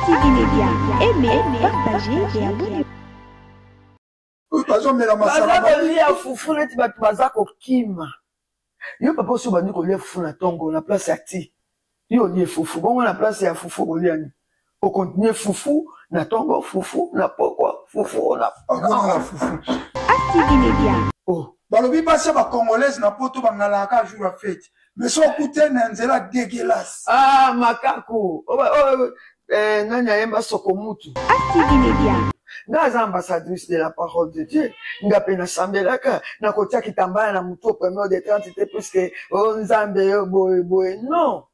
ACTV Media. Aimez, partagez et abonnez-vous. Bazomela masanga. Baza kolia fufu neti bato baza kokima. Yo papa, osi obandi kolia fufu na ntongo na place ya ti, yo olie fufu bongo na place ya fufu, okolia nini? Okontinue fufu na ntongo, fufu na pokwa, fufu na Akozala fufu. ACTV Media. Oh. Balobi basi ya bacongolaise na Poto bangalaka jour ya fête, mais so okute na nzela, dégueulasse. Ah, makaku. Oh, oh, eh, nani ayemba soko mutu? ACTV Media. Nga aza ambassadrice de la parole de Dieu. Nga mpe nasambelaka, nakotia kitambala na motu au premier de 30 te, puisque o Nzambe yo boye boye. Non,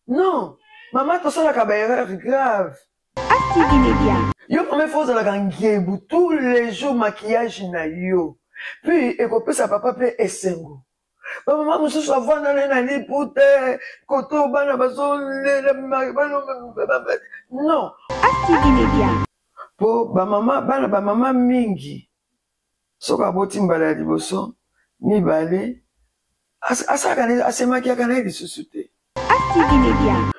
non, mama, tosalaka baerreur grave. ACTV Media. Yo mama, ifo ozalaka ngebu tous les jours, maquillage na yo, puis ekopesa papa mpe esengo. Bamama mosusu avanda na ye na lipu te, koto bana bazolela. Non. ACTV Media. Mpo bamama, bana bamama mingi, soki aboti mbala ya liboso, mibale, asalaka asemakiaka na ye lisusu te. ACTV Media.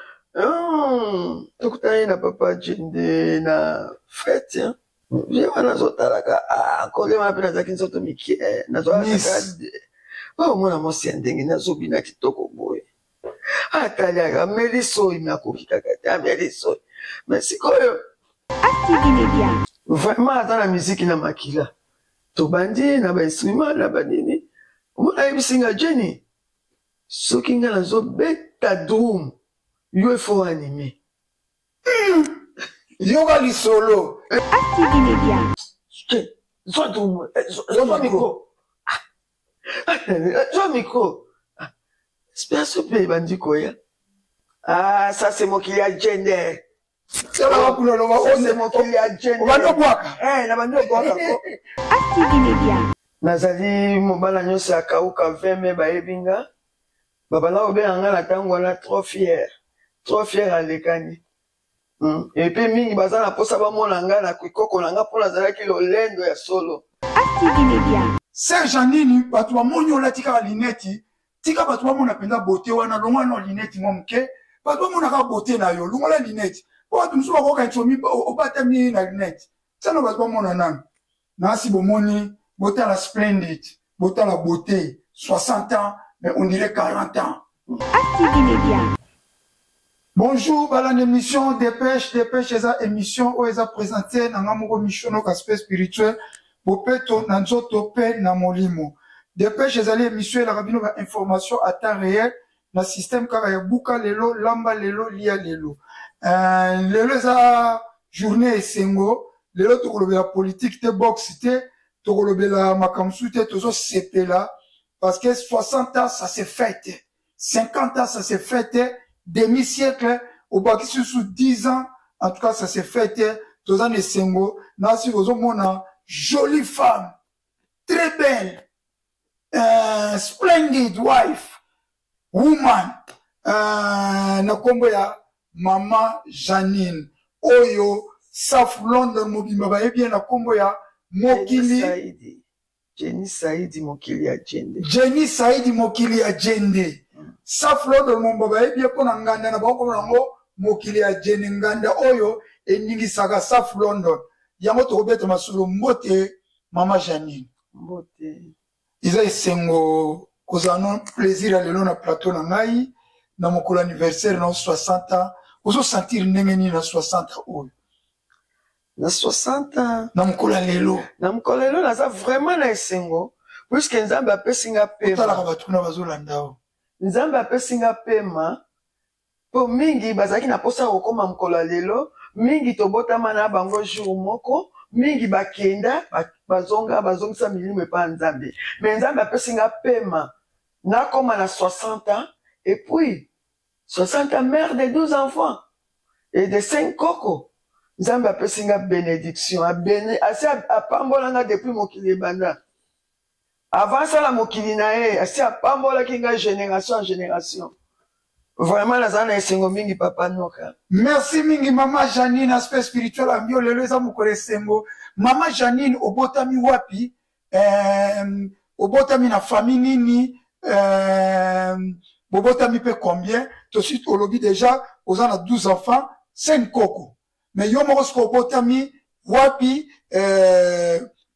Tokutani na papa Jende na fête ye wana, azotalaka akole wana mpe nazalaki nzoto mike, nazwakaka oyo mwana mwasi ya ndenge nazobina kitoko boye. Ataliaka, ameli soi, me akoki kaka te, ameli soi. Me sikoyo ACTV Media. Vraiment aza na miziki na makila. Tobandi na bainstrument na banini. Omona, ayebisi nga: "Jenny, soki nga nazobeta drum, yo efo anime." Yoka lisolo. ACTV Media. Zwa drum, zwa micro, zwa micro. Inspiration mpe ebandi koya. Ah, ça c'est mokili ya gender. Talaka kuna, loba. C'est mokili ya gender. Obandi obwaka. Nabandi obwaka ko. ACTV Media. Nazali mobala nyonso ya kauka 20 mai, bayebi nga, babanda kobenga nga na ntango wana trop fier, trop fier alekani. Et puis mingi baza na mposa bamona nga na kikoko na nga, mpo nazalaki lolendo ya solo. ACTV Media. Serge Anini, bato bamoni olati kaka lunettes. Tika bato bamona mpenza beauté wana. Longwa na lunettes mwa moke, bato bamona kaka beauté na yo. Longola lunettes, mpo bato mosusu bakokanisa obatami na lunettes. Tiana bato bamona nanu. Nasi bomoni, botala splendide, botala beauté. 60 ans, mais on dirait 40 ans. ACTV Media. Bonjour balanda émission Dépêche. Dépêche eza émission oyo eza présente na nga moko Michonok, aspect spirituel, bopeto na nzoto mpe na molimo. Dépêche ezali émission elaka bino bainformation à temps réel na système kaka ya buka lelo, lamba lelo, lia lelo. Lelo eza journée esengo. Lelo tokolobela politique te, boxe te, tokolobela makambo mosusu te. Tozosepela parce que 60 ans, ça se fête, 50 ans, ça se fête, demi siècle obakisi susu 10 ans, en tout cas ça se fête. Toza na esengo. Nasi ozomona jolie femme, très belle, splendid wife, woman, na nkombo ya mama Janine, oyo South London mobimba bayebi ye na nkombo ya mokili Saidi. Jenny Saidi mokili ya Jende. Jenny Saidi mokili ya Jende. South London mobimba bayebi ye mpo na nganda na bango, komona yango mokili ya Jende, nganda oyo eningisaka South London. Yango tokobeta masolo. Mbote mama Janine. Mbote. Eza esengo kozala no plaisir ya lelo na plateau na ngai na mokolo anniversaire na 60 ans. Ozosentir ndenge nini na 60 ans oyo? Na 60 ans? Na mokolo ya lelo. Na mokolo lelo naza vraiment na esengo, puisque Nzambe apesi nga pema. Otalaka bato kuna bazolanda o. Nzambe apesi nga pema, mpo mingi bazalaki na mposa ya kokóma mokolo ya lelo. Mingi tobotama na bango jour moko, mingi bakenda, bazonga, bazongisa milimo epai ya Nzambe. Me Nzambe apesi nga pema, nakóma na 60 ans, et puis 60 ans, mère de 12 enfants et de 5 koko. Nzambe apesi nga bénédiction, abene asi apambola nga depuis mokili ebanda. Avant asala mokili na ye, asi apambolaki nga génération en génération. Vraiment naza na esengo mingi, papa Noka. Merci mingi mama Janine, aspect spirituel ambio. Lelo eza mokolo esengo. Mama Janine, obotami wapi? Obotami na famille nini? Bobotami mpe combien? Tosi olobi déjà oza na 12 enfants, 5 koko. Mais yo moko soki obotami wapi,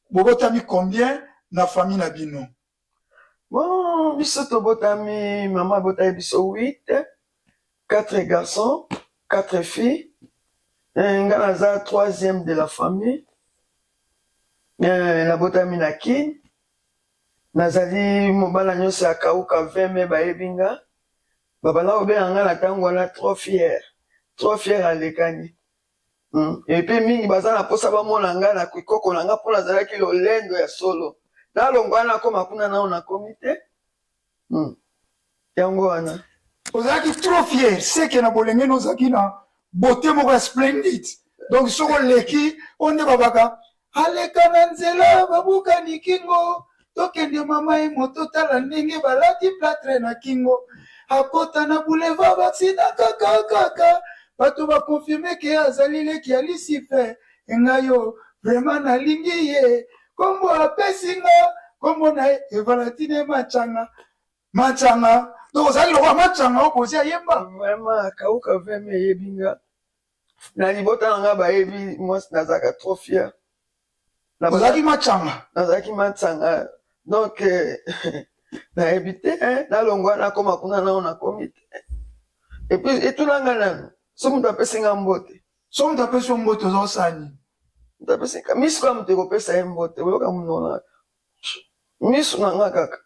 bobotami combien na famille na bino? Bon, biso tobotami, mama abotaki biso 8, 4 garçons, 4 filles. Nga naza troisième de la famille. Nabotami na Kin. Nazali mobala nyonso ya Kauka 20 mai bayebi nga. Babanda kobenga nga na ntango wana trop fier. Trop fier alekani. Et puis mingi baza na posa bamona nga na kikoko na nga mpo nazalaki lolendo ya solo. Nalongwa wana nakoma kuna nao nakomi te. Yango wana. Ozalaki trop fier, seke na bolenge no ozalaki na beauté moko ya splendide. Donc soki oleki oyo nde babaka aleka na nzela babukani kingo, tokende mama ye moto tala ndenge balati platre na kingo, akota na boulevard baksida kaka kaka, bato bakonfirme ke azali leki ya Lucifer. Ngai yo vraiment nalingi ye, kombo apesi nga kombo na ye Evalatine Machanga. Machanga, donc ozali lokola Machanga oyo bozi ayemba. Vraiment Kauka vraiment eyebi nga na libota na nga bayebi mwasi nazalaka trop fier. Ozalaki Machanga? Nazalaki Machanga, donc nayebi te, nalongwa nakoma kuna nao nakomi te. Et puis etuna nga nanu so moto apesi nga mbote. So moto apesi yo mbote oza osala nini? Moto apesi nga miso kaka moto ekopesa ye mbote, oyoka monoko na miso na nga kaka.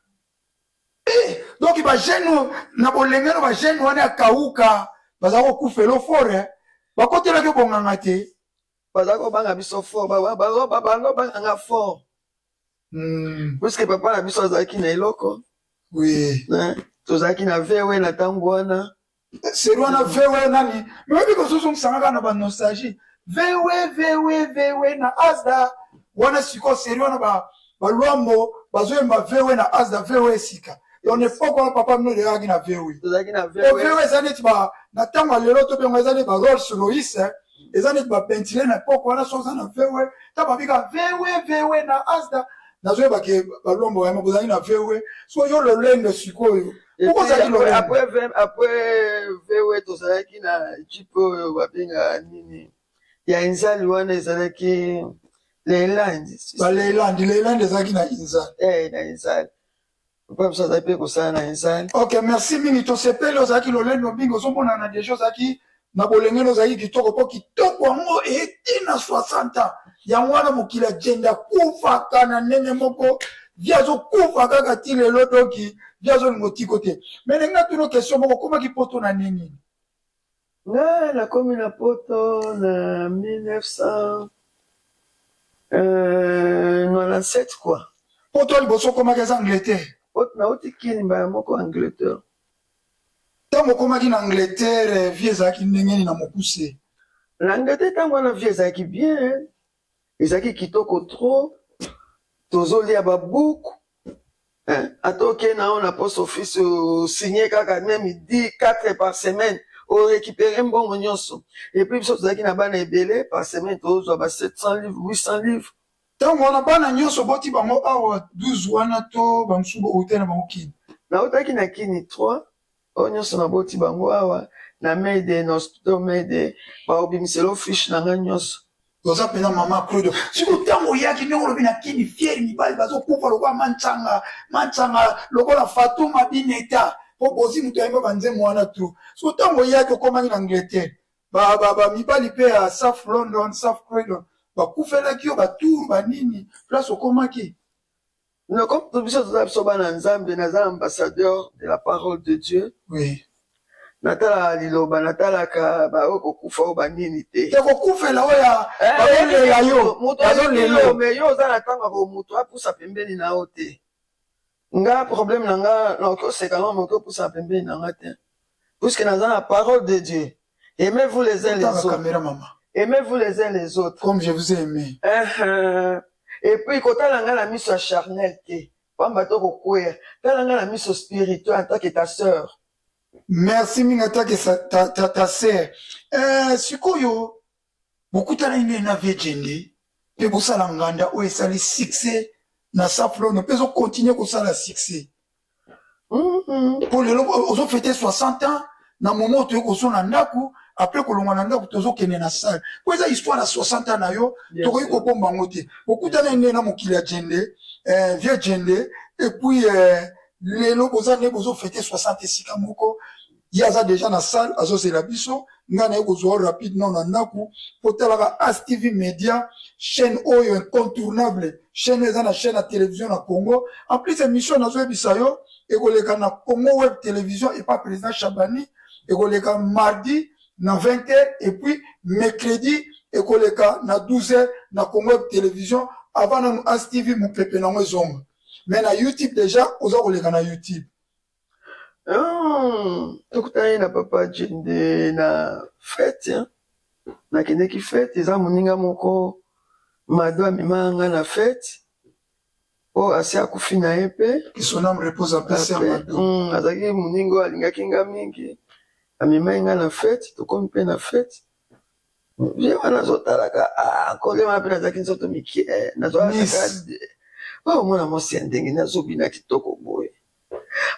Donc ba jeune na bolenge no ba jeune wana ya Kauka baza kokufela fort, eh? Bakotelaki bonganga te. Baza kobanga biso fort, bango banganga fort. Puisque papa na biso azalaki na eloko. Oui. Tozalaki na VW na ntango wana. Seri wana VW nani? Mais oyebi kozozongisanga kaka na ba nostalgie. VW, VW, VW na Asda. Wana sikoyo seri wana ba balwambo bazoyemba VW na Asda, VW esika. Donc époque wana papa bino ezalaki na VW. Tozalaki na VW. VW eza neti ba na ntango ya lelo tobenga eza neti ba Rolls Royce, eza neti ba Bentley na époque wana soki oza na VW, ta babika VW, VW na Asda. Nazoyeba ke balwambo yama bozalaki na VW. So yo lolendo sikoyo. Pourquoi ozalaki lolendo? Après VW tozalaki na jeep oyo babengaka nini ya Inzali wana ezalaki Leyland. Ba Leyland, Leyland ezalaki na Inzali. Na Inzali. Papa biso azalaki mpe kosala na Inzali. Ok, merci mingi. Tosepeli ozalaki lolendo mingi, ozomonana deja ozalaki na bolenge no ozalaki kitoko, mpo kitoko yango eti na 60 ans. Yango wana mokili ya Djenda akufaka na ndenge moko, vie azokufa kaka ti lelo, donc vie azolinga otiko te. Mais ndenge natuna question moko, okomaki poto na nini? Nga nakomi na poto na 1997 quoi. Poto liboso okomaki eza Angleterre? Poto nauti Kin mbala moko Angleterre. Ntango okomaki na Angleterre, vie ezalaki ndenge nini na mokuse? Na Angleterre ntango wana vie ezalaki bien, ezalaki kitoko trop, tozolia babuku. Ata okei na yo na post office osigne kaka meme 10 4 par semaine orécupere mbongo nyonso. Et puis biso tozalaki na bana ebele, par semaine tozwa ba 700 livres, 800 livres. Ntango wana bana nyonso boti bango awa 12 wana to bamosusu outai na bango Kini? Nautaki na Kini 3, oyo nyonso naboti bango awa na Mayday, na hospital Mayday, baobimisela fiche na nga nyonso. Oza mpenza mama Claude. Sikoyo ntango oyaki ndenge olobi na Kini fiere mibali bazokufa lokola Manchanga, Manchanga lokola Fatuma Bineta, po bozi moto ayemba banzembo wana tu. Sikoyo ntango oyaki okomaki na Angleterre, ba mibali mpe ya South London, South Croydon bakufelaki yo batour banini place okomaki? Non, comme biso toza biso bana Nzambe, naza ambassadeur de la parole de Dieu. Oui. Natalaka liloba, natalaka ba oyo kokufa oyo banini te. Te kokufela oyo ya bazolela yo, Moto bazolela yo. Mais yo oza na ntango ya moto apusa pembeni na yo te. Nga problème na nga, nakoki oseka nga, nakoki opusa pembeni na nga te. Puisque naza na parole de Dieu. Aimez-vous les uns les autres. Caméra, maman. Aimez-vous les uns les autres. Comme je vous ai aimé. Et puis, kotala nga na miso ya charnel te. Pamba to kokwea. Tala nga na miso spirituel en tant que ta sœur. Merci mingi en tant que ta sœur. Sikoyo, bokutana nini na Vieux Djende pe bosala nganda oyo esali succès na South London pe ezo continuer kosala succès. Po lelo ozo fêter 60 ans na moment oyo toyei kozonga ndako. Après kolongwa na ndako, tozokende na salle po eza histoire ya 60 ans na yo. Tokoki kobomba yango te. Okutana nde na mokili ya Djende, vieux Djende, et puis lelo boza nde bozofete 60 esika moko. Ye aza déjà na salle, azozela biso. Ngai naye kozwa rapide nao na ndako po talaka As TV Media, chaîne oyo incontournable, chaîne oyo eza na chaîne ya télévision na Congo. En plus, émission nazoyebisa yo ekoleka na Congo Web Télévision epa président Chabani, ekoleka mardi na 20h et puis mercredi ekoleka na 12h na Congo Web Télévision. Avant nanu As TV mopepe nango ezonga, mais na YouTube déjà oza koleka na YouTube. Tokutani na papa Djende na fête. Nakendeki fête, eza moninga moko Mado amemaka nga na fête po asi akufi na ye mpe. Que son âme repose en paix, sœur Mado. Azalaki moninga oyo alingaki nga mingi, amemaki nga na fête. Tokomi mpe na fête, vie wana azotalaka kolema wana mpe nazalaki nzoto mike, nazwakaka oyo mwana mwasi ya ndenge nazobina kitoko boye.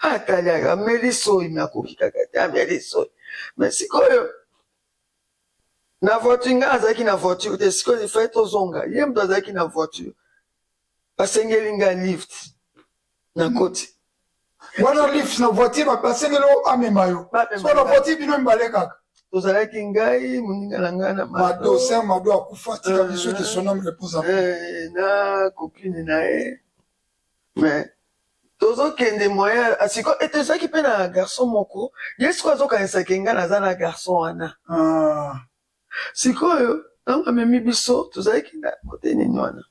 Ataliaka, ameli soyi, me akoki kaka te, ameli soyi. Me sikoyo na voiture, ngai azalaki na voiture te. Sikoyo ifai tozonga, ye moto azalaki na voiture, basengeli ngai lift na koti. Wana lift na voiture, basengeli amema yo so na voiture, bino mibale kaka? Tozalaki ngai, moninga na ngai na Mado, sœur Mado akufa, tika biso, que son âme repose en paix. Na copine na ye. Mais tozokende moyen siko e tozalaki mpe na garçon moko. Ye sikoyo azokanisaki ngai naza na garçon wana. Sikoyo ntango amemi biso, tozalaki na kote nini wana,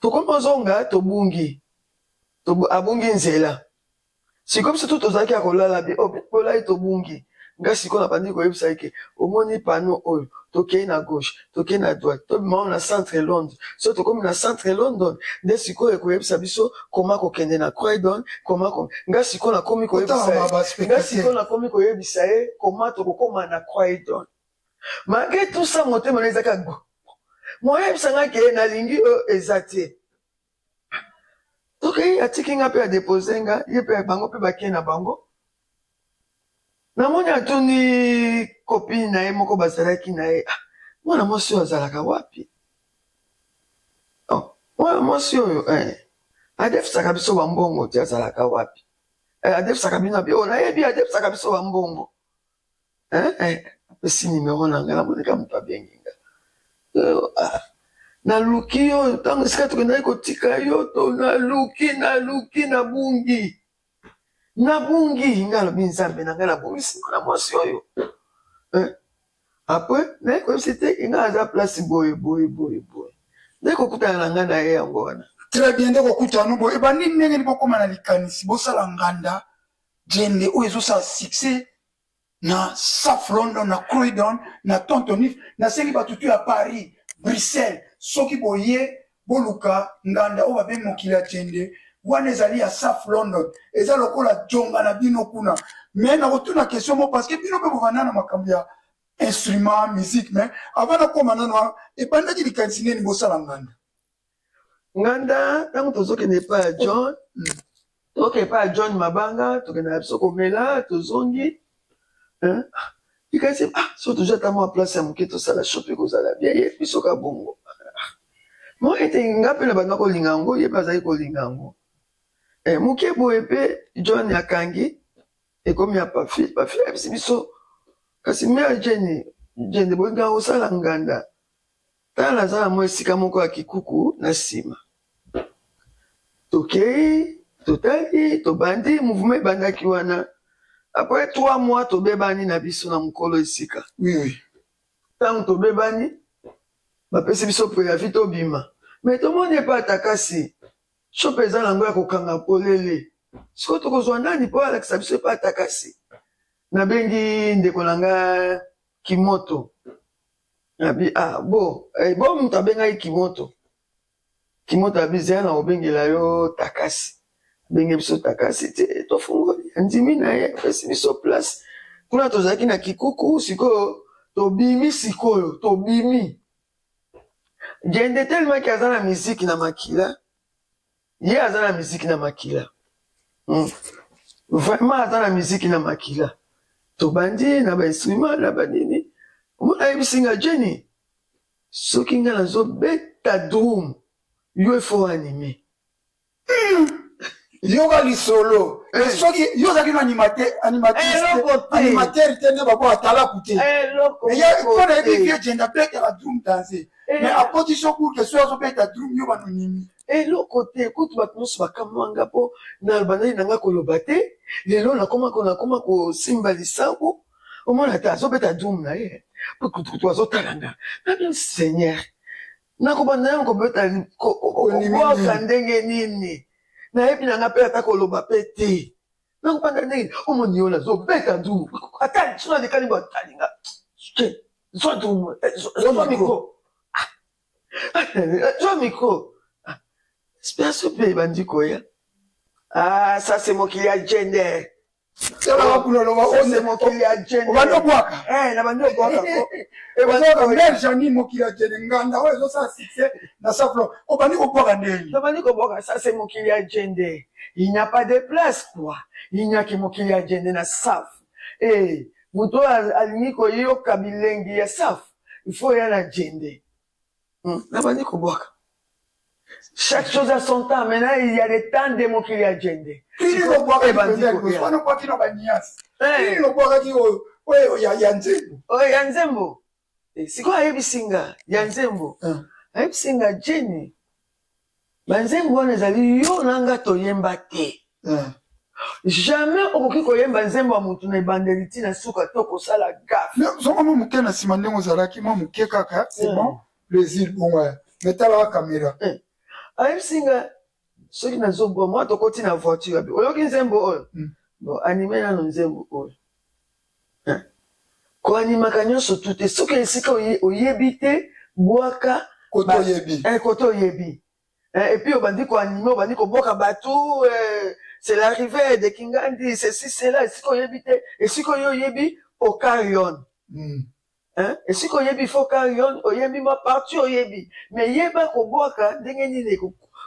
tokomi ozonga, tobungi, abungi nzela. Sikoyo biso tu tozalaki ya kolala bi bolai, tobungi. Nga sikoyo nabandi koyebisa ye ke omoni panneau oyo, tokei na gauche, tokei na droite, tobima na centre Londres. So tokomi na centre London nde sikoyo ekoyebisa biso koma kokende na Croydon. Koma nga sikoyo nakomi koyebisa ye, nga sikoyo nakomi koyebisa ye koma tokokoma na Croydon. Malgré tout ça, motema na ezaka go moyebisa nga ke nalingi oyo eza te. Tokei, atiki nga mpe adepose nga, ye mpe bango mpe bakei na bango. Namoni atuni copine na ye moko bazalaki na ye: "Ah, mwana mwasi oyo azalaka wapi? Oh, mwana mwasi oyo adefisaka biso bambongo te, azalaka wapi? Adefisaka bino abi?" "Oh, nayebi, adefisaka biso bambongo." Apesi nimero na ngai. Namonika moto abengi nga: "Ah, naluki yo ntango esika tokendaki kotika yo to naluki, naluki, nabungi, nabungi." Ngai alobi: "Nzambe na ngai, nabungisi mwana mwasi oyo." Après naye koyebisa te ngai aza place boye boye boye boye, nde kokutana na ngai na ye yango wana. Très bien. Nde kokutana boye, ebandi ndenge ni bokóma na likanisi bosala nganda Djende oyo ezosala succès na South London, na Croydon, na Tontonif? Nasengi bato tu ya Paris, Bruxelles, soki boye boluka nganda oyo babengi mokili ya Djende wana, ezali ya South London, eza lokola jonga na bino kuna. Mais nakotuna question mo, parce que bino mpe bovanda na makambo ya instrument musique. Mais avant nakóma nano, ebandaki likanisi nini bosala nganda? Nganda, ntango tozokende epai ya John, tokende epai ya John Mabanga, tokende na biso komela, tozongi likanisi: "Ah, so tozwi ata mwa place ya moke, tosala shop, ekozala bien." Ye biso ka bongo mo ete nga mpe na banda kolinga yango, ye mpe azali kolinga yango moke boye. Mpe John akangi, ekomi ya Pafi. Pafi ayebisi biso: "Kasi mare Jeni Jende, bolingaka kosala nganda, tala naza na mwa esika moko ya kikuku na nsima." Tokei, totali, tobandi mouvement. Ebandaki wana. Après 3 mois tobebani na biso na mokolo esika. Ntango tobebani, bapesi biso préavis, tobima. Mais tomoni epa Atakasi, shop eza nango ya kokanga polele. Sikoyo tokozwa nani mpo alakisa biso epa Atakasi? Nabengi ndeko na nga Kimoto, abi: "Ah bo bo." Moto abengaki Kimoto. Kimoto abi: "Zeya na kobengela yo Takasi." Abenge biso Takasi te, tofungoli, andimi na ye, apesi biso place kuna. Tozalaki na kikuku. Sikoyo tobimi, sikoyo tobimi. Jende telemaki, aza na miziki na makila, ye aza na miziki na makila. Vraiment aza na miziki na makila. Tobandi na bainstrument na banini. Omona ayebisi nga Jenny, soki nga nazobeta drum, yo il faut animer. Yoka lisolo. Eh. Soki yo ozalaki no animateur, animatrice Eloko te. animateur te nde babo atalaku te. Eloko Mais ye moko mpo nayebi te. vie jenda abetaka drum danse. Eh. Mais akoti so kuke soki azobeta drum yo banonimi. Eloko te. Kutu bato nyonso bakamwa nga mpo na bandaki na nga koloba te. Lelo nakoma nakoma kosimba lisangu, omona te azobeta drum na ye, mpo kutu azotala nga. Nabi Seigneur, nakobanda yango kobeta kobwaka ndenge nini? Nayebi na nga mpe ata koloba mpe te. Nakobanda ndenge omoni yo nazobeta drum, ata soki alekani bo atali nga, zwa drum, zwa micro, zwa micro. Inspiration mpe ebandi koya. Ah, ça c'est mokili ya gender. Talaka kuna loba. Ça c'est mokili ya gender. Obandi obwaka. Eh, nabandi obwaka ko. Ozoka mère Jani mokili ya jene nganda oyo ezosala succès na saflo. Obandi kobwaka ndeni. Nabandi kobwaka, ça c'est mokili ya gender. Il n'y a pas de place quoi. Il n'y a que mokili ya gender na saf. Eh, moto oyo alingi koyoka bilengi ya saf, il faut ya na gender. Nabandi kobwaka. Chaque chose a son temps. Maintenant, il y a des temps de mokili ya gender. Kini lobwakaki Ebandi mpenza koya. liboso wana obwaki na baniance. Eh. Kini lobwakaki oyo oyo ya nzembo. Oyo ya nzembo. Eh, sikoyo ayebisi nga ya nzembo. Ayebisi nga Jenny, banzembo wana ezali yo na nga toyemba te. Jamais okoki koyemba nzembo ya motu na ebandeli ti na suka to kosala gaffe. Mais zonga mwa moke na nsima ndenge ozalaki mwa moke kaka, c'est bon, plaisir bongo ya. Mais talaka caméra. Ayebisi nga soki nazobwa mwa tokoti na voiture, abi oyoki nzembo oyo? Bon, anime nano nzembo oyo. Koanimaka nyonso tu te. Soki esika oyebi te, bwaka Kote oyebi. Kote oyebi. Et puis obandi koanime, obandi kobwaka bato, c'est l'arrivée de Kingandi, ceci, cela, esika oyebi te, esika oyo oyebi, okarion. Hein? Esika oyebi fo carry-on, oyebi ma partie oyebi. Mais yeba kobwaka ndenge nini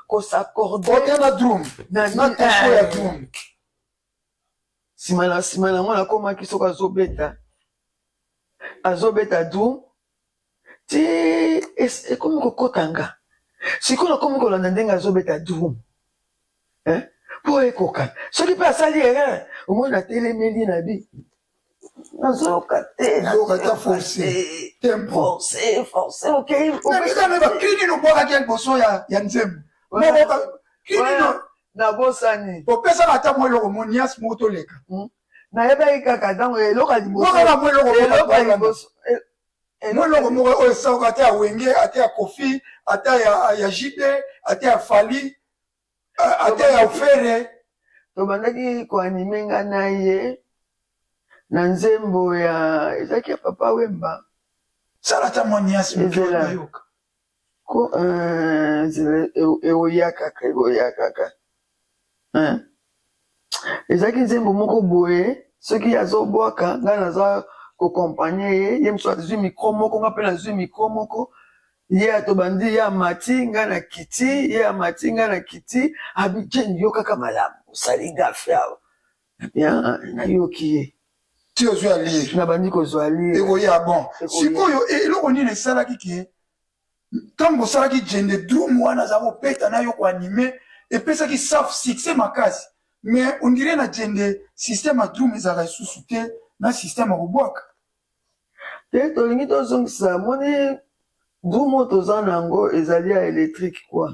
kos'accorder Kote na drum. Na Na nini? tempo ya drum. Sima na sima na mwana akomaki soki azobeta. Azobeta drum. Ti ekomi kokota nga. Sikoyo nakomi kolanda ndenge azobeta drum. Hein? Po ekoka. Soki pe asali erreur, omoni natelemeli na bi. Nazoyoka te, Nazoyoka te, nazoyoka forcé. te. Tempo. Forcé, forcé, ok. Na bika na ba kini no bwakaki ya liboso ya nzembo. Ouais. Moko ka- kini Ouais. no- Nabosani. Opesaka ata mwa eloko mo niasi moko toleka. Nayebaki kaka ntango eloko ya liboso. Moko kaka mwa eloko moko Eloko ya tolanda. liboso. Mwa eloko moko oyo esalaka ata ya Wenge, ata ya Kofi, ata ya JB, ata ya Fally, ata ya Ferre. Tobandaki koanime nga na ye na nzembo ya ezalaki ya Papa Wemba. Sala ata mwa niasi moke Ezela. nayoka. Ko nzela eoya kaka, eoya kaka. Hein? Ezalaki nzembo moko boye, soki azobwaka, ngai naza kokompagne ye, ye mosusu azwi micro moko, ngai mpe nazwi micro moko. Ye atobandi, ye amati, ngai na kiti, ye amati, ngai na kiti. Abi, Jane, yo kaka malamu, osali gaffe awa. Bien, nayoki ye. Ti ozwi alire. Nabandi kozwa alire. Ekoya bon. Ekoya. Sikoyo, eloko nini esalaki ke ntango osalaki Jende drum wana aza kobeta na yo koanime, epesaki saf succès makasi. Mais on dirait na Jende système ya drum ezalaka lisusu te na système ya kobwaka. Te, tolingi tozongisa, moni drum oyo toza na yango ezali ya électrique quoi.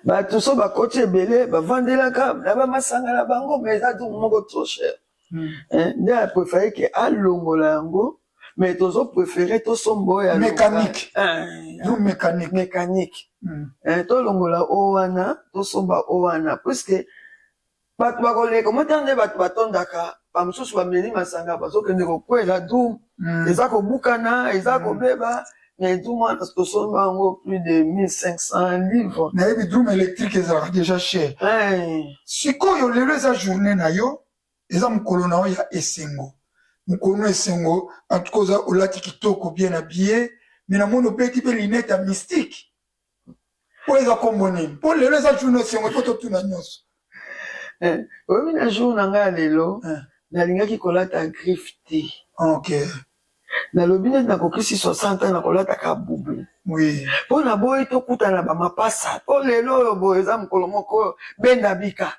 Bato so bakoti ebele bavandelaka na ba masanga na bango, mais eza drum moko trop cher. Hein, nde a préféré ke alongola yango, mais tozo préféré tosomba oyo ya Mécanique. local. Hein, Drum mécanique. Mécanique. Hein, tolongola oyo wana, tosomba oyo wana, puisque bato bakoleka, omoni nde bato batondaka, ba mosusu bameli masanga, bazokende kokwela drum. Eza kobukana, eza kobeba, mais drum wana tosomba yango plus de 1500 livres. Nayebi drum électrique ezalaka déjà cher. Hey. Sikoyo lelo eza journée na yo, eza mokolo na yo ya esengo. Mokolo na esengo, en tout cas oza olati kitoko, bien habillé, mais namoni obeti mpe lunette ya mystique. Oyo eza kombo nini? Po lelo eza journée esengo, il faut totuna nyonso. Oyebi na jour na ngai ya lelo, nalingaki kolata griffe te. Nalobi neti nakokisi 60 ans, nakolataka bubu. Oui. Mpo naboyi tokutana bamapasa, mpo lelo oyo boye eza mokolo moko benda bika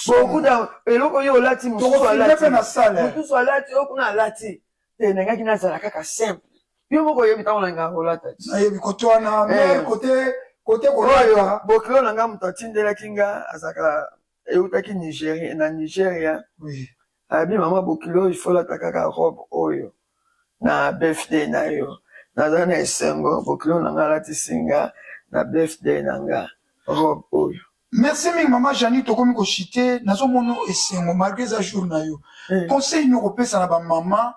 bokuta eloko oyo olati, mosusu tokofilme alati mpe na sale. Mosusu alati oyo kuna alati te. Nangaki nazala kaka simple. Yo moko oyebi ntango nalingaka kolata ti. Nayebi kote wana Eh. mais kote Oyo kolata. Bokilo na nga, moto atindelaki nga, azalaka eutaki Nigeria, na Nigeria. Abi: "Mama bokilo, il faut olata kaka robe oyo na birthday na yo." Naza na esengo, bokilo na nga alatisi nga na birthday na nga robe oyo. Merci mingi, mama Jani. Tokomi koshite. Nazomona esengo malgré eza jour na yo. Conseil nini okopesa na bamama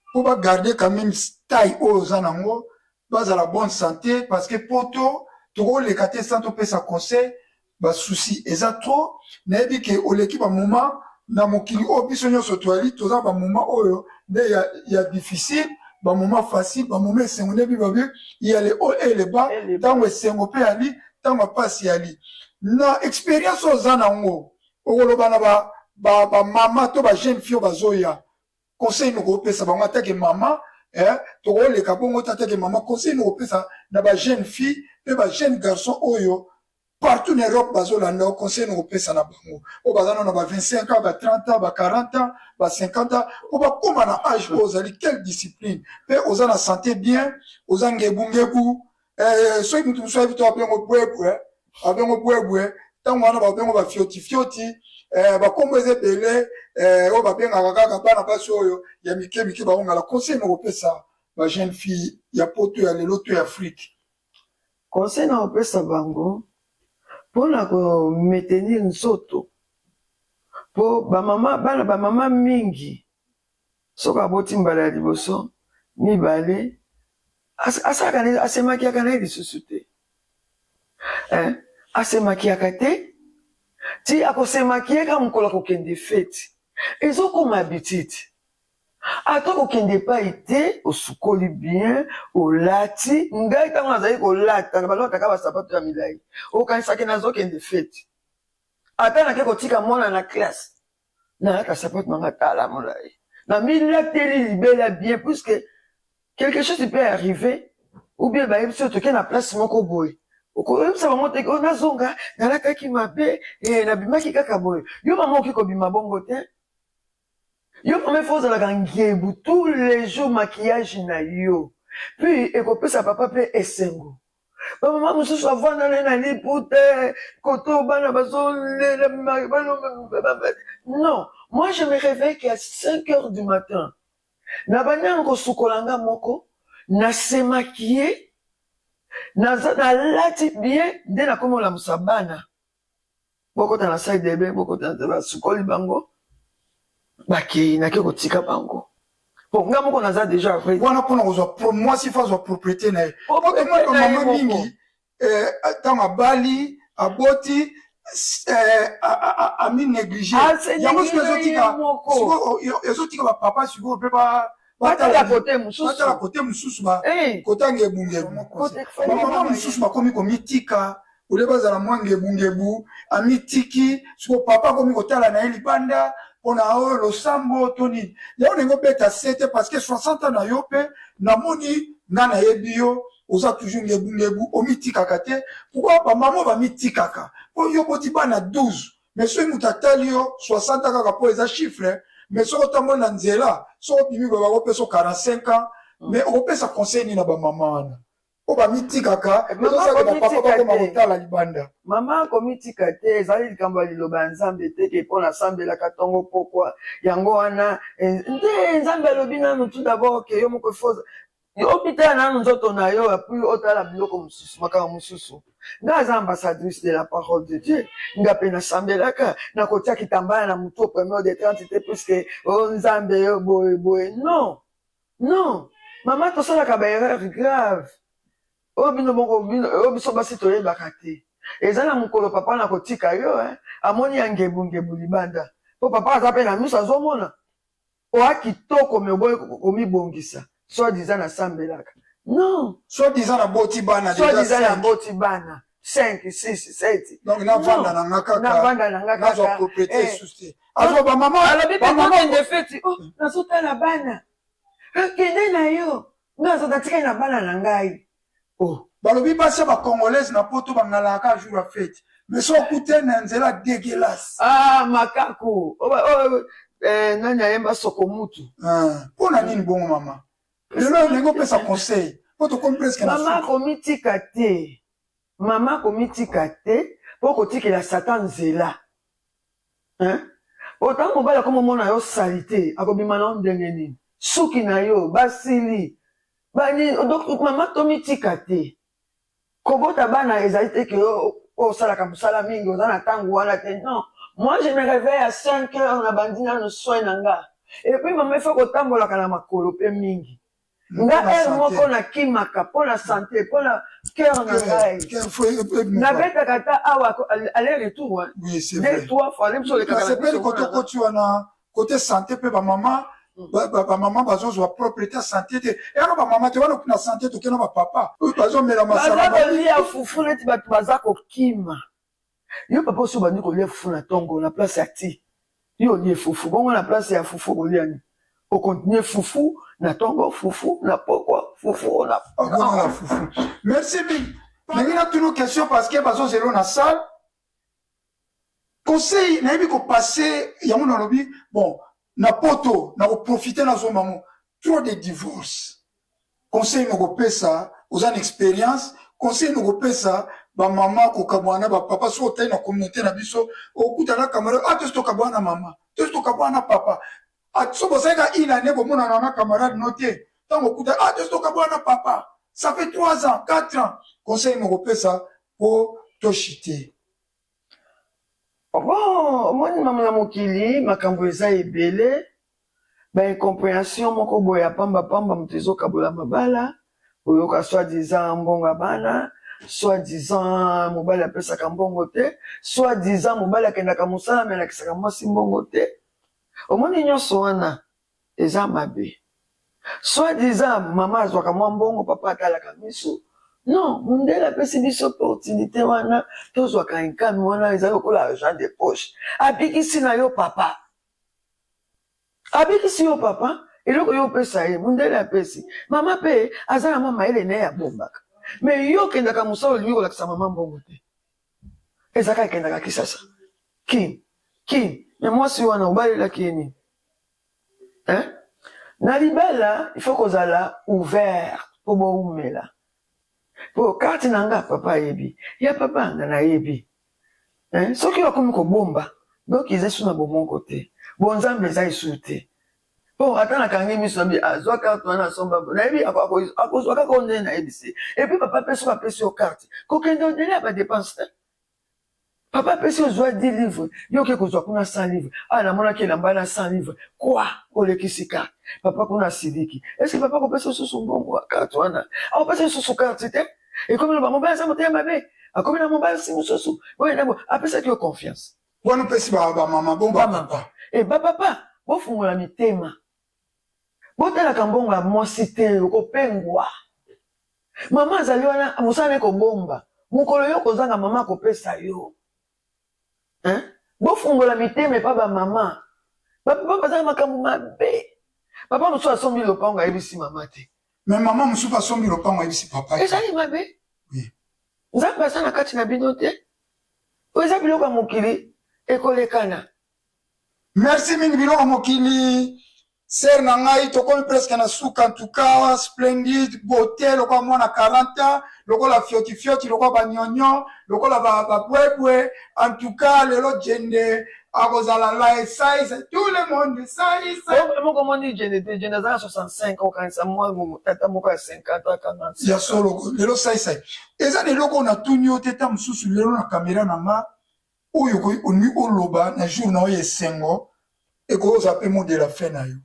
mpo bagarde quand même taille oyo oza nango, bazala bonne santé? Parce que poto tokoleka te sans topesa conseil. Basusi eza trop. Nayebi ke oleki bamoma na mokili oyo biso nyonso toyali, toza bamoma oyo nde ya difficile, bamoma facile, bamoma esengo. Ndebi babi ya le haut et le bas. Et le bas. Ntango esengo mpe yali, ntango mpasi yali. Na expérience oyo oza nango, okoloba na bamama ba to bajeune fille oyo bazoya, conseil nini okopesa bango atake mama? Tokoleka bongo te. Atake mama, conseil nini okopesa na bajeune fille mpe bajeune garçon oyo partout na Europe bazolanda yo? Conseil nini okopesa na bango oyo baza nano na ba 25 ans, ba 30 ans, ba 40 ans, ba 50 ans, mpo bakóma na age oyo ozali? Quelle discipline mpe oza na santé bien, oza ngebungebu? Soki motu mosusu ayebi to abengo bwebwe, abengo bwebwe. Ntango wana babengo bafiotifioti, bakombo eza ebele, oyo babengaka kaka bana basi oyo ya mike mike baongala. Conseil nini okopesa bajeune fille ya poto ya lelo to ya Afrique? Conseil na kopesa bango mpona komaintenir nzoto, mpo bamama, bana bamama mingi, soki aboti mbala ya liboso, mibale, asalaka asemakiaka na ye lisusu te. Asemakiaka te ti akosemakie kaka mokolo akokende feti. Ezokoma habitude. Ata kokende epai te, osukoli bien, olati. Ngai ntango nazali kolata, na balotaka basapato ya milai, okanisaki nazokende feti. Ata nake kotika mwana na classe, nalata sapato na nga tala molai, namilateli libela bien, puisque quelque chose peut arriver, ou bien bayebi so toke na place moko boye, okoyebisa bango te: "Oh, nazonga, nalataki mabe, nabimaki kaka boye." Yo mama, okoki kobima bongo te. Yo mama, il faut ozalaka ngebu tous les jours, maquillage na yo, puis ekopesa papa mpe esengo. Bamama mosusu avanda na ye na liputa koto, bana bazolela. Non, moi je me réveille qu'à 5 heures du matin. Na bandi kosukola nga moko, nasemaki ye, nalati bien, nde nakomi olamusa bana: "Bokota na salle de bain, bokota." Basukoli bango, bakei, nake kotika bango. Bon, nga moko naza déjà vrai. Wana mpona kozwa mwasi faut azwa propriété na ye. Po tomoni bamama mingi, ntango abali, aboti, ami néglige yango. Sikoyo ezotika bapapa sikoyo mpe batala kote mosusu. Batala kote mosusu, kota ngebungebu. Bamama mosusu bakomi komitika ole, bazala mwa ngebungebu, amitiki. Sikoyo papa akomi kotala na ye libanda mpona oyo losambo to nini. Yango ndenge obeta se te, parce que 60 ans na yo mpe namoni nga nayebi yo, oza toujours ngebungebu, omitikaka te. Pourquoi bamama bamitikaka? Mpo yo boti bana 12, mais soki moto atali yo 60 kaka mpo eza chiffre, mais soki otamboli na nzela, soki obimi boye, bakopesa 45 ans. Mais okopesa conseil nini na bamama wana oyo bamitikaka, ezosaka bapapa bakoma kotala libanda? Mama akomitika te. Ezali likambo ya liloba ya Nzambe te ke mpo nasambelaka ntongo pokwa, yango wana nde Nzambe alobi. Nanu tout d'abord ke yo moko faut obitala nanu nzoto na yo, et puis otala biloko mosusu, makambo mosusu. Nga aza ambassadrice de la parole de Dieu, nga mpe nasambelaka. Nakotia kitambala na motu au premier de 30 te, puisque o Nzambe yo boye boye. Non, non, mama, tosalaka baerreur grave oyo bino moko, oyo biso basi toyebaka te. Eza na mokolo papa na kotika yo, amoni ya ngebungebu libanda, mpo papa aza mpe na miso, azomona oa kitoko, me oboyi komibongisa, soit disant nasambelaka. Non. Soit disant naboti bana. Soit disant naboti bana 5, 6, 7. Donc navanda na nga kaka. Navanda na nga. Nazwa kaka propriété esusu te, azwa bamama. Alobi mpe tokende feti: "Oh, nazotala bana." Kende na yo. Nga aza natikali na bana na ngai. Oh. Balobi basi ya ba congolaise na poto bangalaka jour ya fete. Mais so okute na nzela dégueulasse. Ah makaku. Oh, oh, eh, nani ayemba sokomutu. Ah, mpo na nini bongo mama? Lelo ndenge opesa conseil mpo tokomi presque na Mama komitika te. Mama komitika te mpo kotikela Satan nzela. Hein? Po tango mobali akomi omona yo salite, akobima na yo ndenge nini? Suki na yo, basili, ba nini, donc mama tomitika te. Kobota bana ezali te ke osalaka mosala mingi, oza na tango wana te. Non. Moi je me réveille à 5 heures na bandi nanu soin na nga. Et puis mama il faut kotambolaka na makolo pe mingi. Nga heure moko nakimaka mpo na sante mpo na cœur na ngai nabetaka ata awa aller retour deux trois fois biso olekakasepeli kote okoti wana kote sante mpe bamama bamama bazozwa propriété ya sante te eyaka bamama te wana na sante tokenda bapapa bazomela masala baza kolia fufu neti bato baza kokima Yo papa osi obandi kolia fufu na tongo na place ya ti yo olie fufu bongo na place ya fufu okolia nini? O continuer fufu na tongo fufu na pokwa fufu na na fufu. Merci mingi. Ndenge natuni question parce que bazozelo na salle conseil nayebi kopase yango nalobi bon na poto nakoprofite nazomba ngo trop de divorce Conseil nokopesa oza na experience conseil nokopesa ba mama kokabwana na ba papa soki otali na communauté na biso okuta na camarade ah tosi tokabwana na mama tosi tokabwana na papa ah, so bozali ka une année bomonana na camarade no te ntango okuta ah tosi tokabwana na papa ça fait 3 ans 4 ans conseil nokopesa po toshite Bon, omoni mama na mokili makambo eza ebele ba incomprehension moko boye ya pamba pamba moto ezokabola mabala oyoka soit disant mbongo ya bana soit disant mobali apesaka mbongo te soit disant mobali akendaka mosala me alakisaka mwasi mbongo te omoni nyonso wana eza mabe soit disant mama azwaka mwa mbongo papa atalaka misu non mundele apesi biso opportunité wana tozwaka income wana eza lokola argent de poche abikisi na yo papa abikisi yo papa eloko yo opesa ye mundele apesi mama mpe aza na mwa mayele na ye abombaka me yo okendaka mosala olingi kolakisa mama mbongo te ezaka ekendaka kisasa kin kin me mwasi wana obalelaki ye nini Hein? Na libala il faut kozala ouvert po bowumela. Po carte na nga papa ayebi, ya papa nga nayebi. Hein? Soki bakomi kobomba donc eza lisusu na bomoko te. Bonzambe eza lisusu te. Po ata nakangi miso nabi azwa carte wana asomba nayebi akozwa kaka oyo ndenge nayebisi. Et puis papa pe soki apesi yo carte kokende au-delà ya ba dépenses te. Papa apesi yo zwa 10 livres, yo oke kozwa kuna 100 livres. Ah namonaki elamba na 100 livres. Quoi? Olekisi carte. Papa kuna asiliki. Est-ce que papa akopesa lisusu mbongo ya carte wana? Akopesa lisusu carte te. Ekomi loba mobali aza motema mabe. Akomi na mobali si mosusu. Boye na boye. Apesaki yo confiance. Wana opesi ba ba mama bon ba papa. Eh ba papa, bofungola mitema. Botalaka mbongo ya mwasi te, okopengwa. Mama azali wana mosala naye kobomba mokolo yo okozanga mama akopesa yo hein? Bofungola mitema epa ba mama ba papa baza na makambo mabe papa mosusu asombi lopango ayebisi mama te mais mama mosusu asombi lopango ayebisi papa te ezali mabe oui. Nzambe aza na kati na bino te oyo eza biloko ya mokili ekolekana merci mingi biloko mokili Sœur na ngai tokomi presque na suka en tout cas splendide beauté lokola mwana 40 ans lokola fioti fioti lokola ba nyonyo lokola ba babwebwe en tout cas lelo jende akozala la size tout le monde size oh, moko moni jende te jende aza na 65 okanisa mwa tata moko ya 50 40 ya solo lelo sai sai eza na eloko natuni yo te ta mosusu lelo na kamera na nga oyo okoki olingi oloba na jour na yo ya esengo ekoki kozala mpe mot de la fin na yo.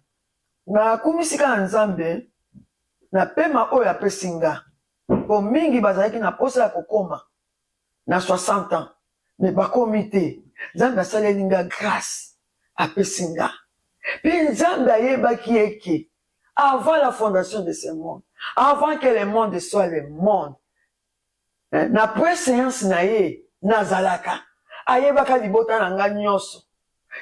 Nakumisi kaka Nzambe na pema oyo apesi nga po mingi bazalaki na posa ya kokoma na 60 ans mais bakomi te. Nzambe asaleli nga grace apesi nga pe Nzambe ayebaki eke avant la fondation de ce monde, avant que le monde soit le monde, Eh, na pre-seance na ye nazalaka, ayebaka libota na nga nyonso.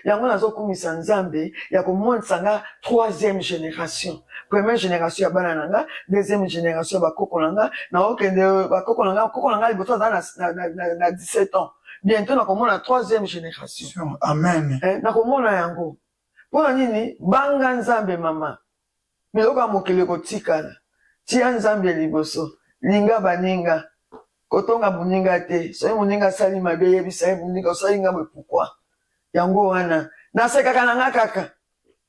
Yango nazokumisa Nzambe ya komonisa nga troisième génération. Première génération ya bana na nga, deuxième génération ya bakoko na nga, naokende bakoko na nga, koko na nga liboso aza na 17 ans. Bientôt nakomona troisième génération. Amen. Eh, nakomona yango. Mpo na nini? Banga Nzambe mama. Biloko ya mokili ekotikala. Tia Nzambe liboso. Linga baninga. Kotonga moninga te. Soki moninga asali mabe, yebisa ye moninga osali nga boye pourquoi? Yango wana nasekaka na nga kaka.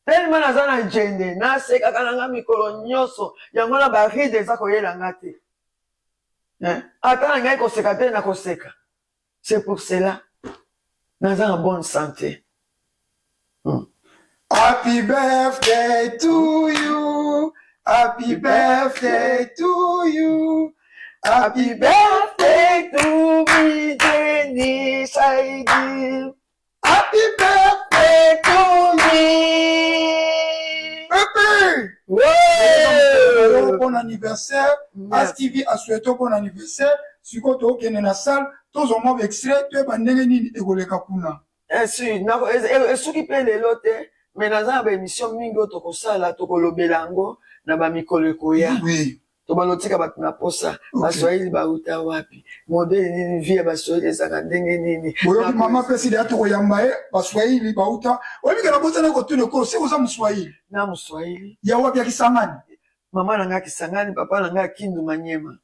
Tellement naza na djende, nasekaka na nga mikolo nyonso. Yango wana ba rides eza koyela nga te. Hein? Ata na ngai koseka te, nakoseka. C'est pour cela naza na bonne santé. Happy birthday to you. Happy birthday to you. Happy birthday to me, Jenny Saidi. Happy birthday to me. Pepe. Ouais. Bon anniversaire. As TV a souhaité bon anniversaire. Sikoyo tokende na salle tozwa mwa baextrait toyeba ndenge nini ekoleka kuna. Esuki mpe lelo te, me naza na baémission mingi oyo tokosala, tokolobela yango na bamikolo ekoya. Oui. Tobanda otika bato na posa. Baswahili bauta wapi, modele nini, vie ya baswahili ezalaka ndenge nini? Boyoki mama pesi deya tokoyamba ye. Baswahili bauta, oyebi ke nabosana kotuna ekolo seke oza moswahili. Na moswahili. Ya wapi? Ya Kisangani? Mama na ngai Kisangani, papa na ngai Kindu, Manyema.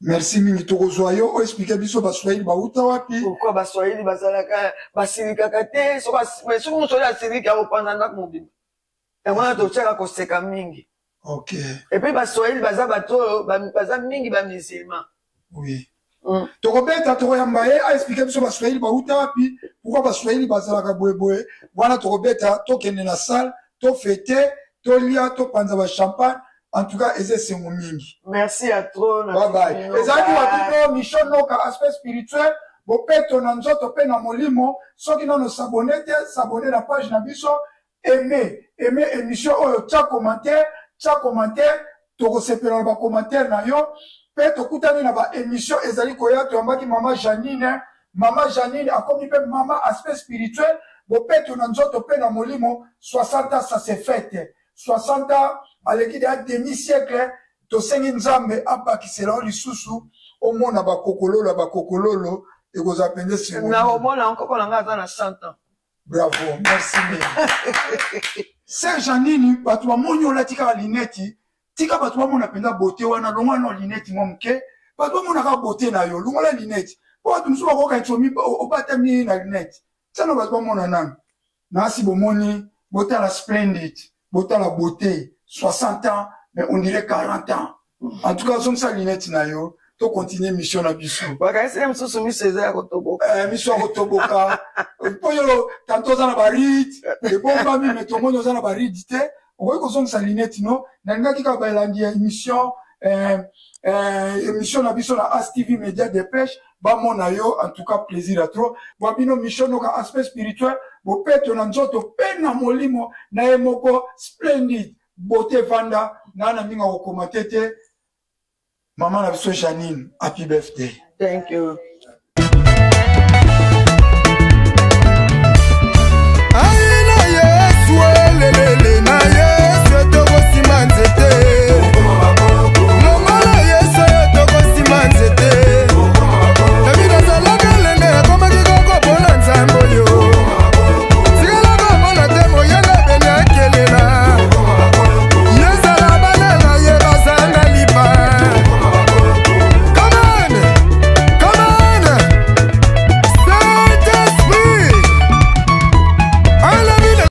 Merci mingi. Tokozwa yo oexplike biso baswahili bauta wapi. Pourquoi baswahili bazalaka basilikaka te? Soki moswahili asiliki, akopanza ndako mobimba. Yango wana totiaka koseka mingi. Et puis baswahili baza bato oyo baza mingi bamusulman. Oui. Tokobeta, tokoyamba ye aexplike biso baswahili bauta wapi, pourquoi baswahili bazalaka boyeboye wana. Tokobeta, tokende na salle, tofete, tolia, topanza bachampagne. En tout cas eza esengo mingi. Merci ya trop. Bye bye. Ezalaki wapi? Michel Noka, aspect spirituel, bopeto na nzoto mpe na molimo. Soki nano s'abonner te, s'abonner na page na biso, aime aime émission oyo, tia commentaire, tia commentaire, tokosepela na bacommentaire na yo. Mpe tokutani na baémission ezali koya. Toyambaki mama Janine. Mama Janine akomi mpe mama aspect spirituel, bopeto na nzoto mpe na molimo. 60 ans, ça se fête. 60 ans aleki deya demi siècle. Tosengi Nzambe abakisela yo lisusu, omona bakokololo ya bakokololo, ekozala mpenza esengo. Nakomona nkoko na ngai aza na 100 ans. Bravo, merci mingi. Sœur Janine, bato bamoni olati kaka lineti. Tika bato bamona mpenza beauté wana. Longwa na lineti mwa moke, bato bamona kaka beauté na yo. Longola lineti mpo bato mosusu bakokanisa obatami na lineti. Tiana bato bamona nanu. Nasi bomoni, botala splendide, botala beauté. 60 ans mais on dirait 40 ans. En tout cas ozongisa linete na yo, tocontinue mission na biso. Bakanisi ye mosusu miso eza ya kotoboka. Eh, miso ya kotoboka mpo yo tanto oza na baride ebombami, me tomoni oza na baride te. Okoki kozongisa linete no. Nalingaki kaka balandi ya émission, émission na biso na As TV Média Dépêche, bamona yo. En tout cas plaisir à trop. Bwa bino Mission Noka, aspect spirituel, bopeto na nzoto mpe na molimo, na ye moko splendide beauté. Vanda na mingi akokoma te te. Mama na biso Janine, happy birthday. Thank you. Ai na Yesu, elelele na Yesu, tokosima nzete. Longola Yesu oyo, tokosima nzete. David azalaka elenge, akomaki koko mpona Nzambe oyo. Tikala komona te moyenga beni akelela yezala bana na ye bazanga lipa. Come on, come on, Saint-Esprit, I love you.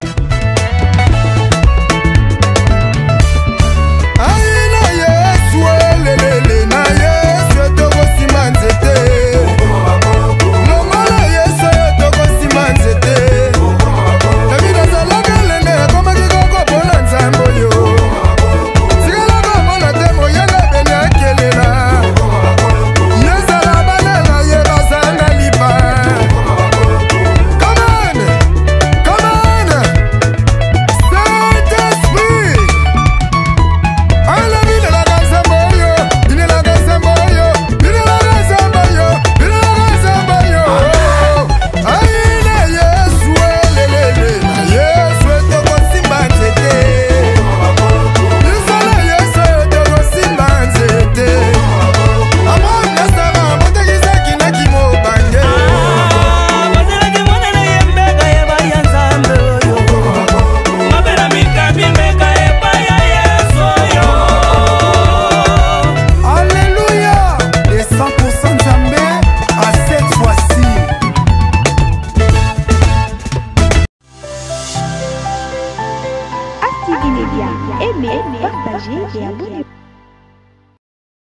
Aimez, partagez et abonnez-vous.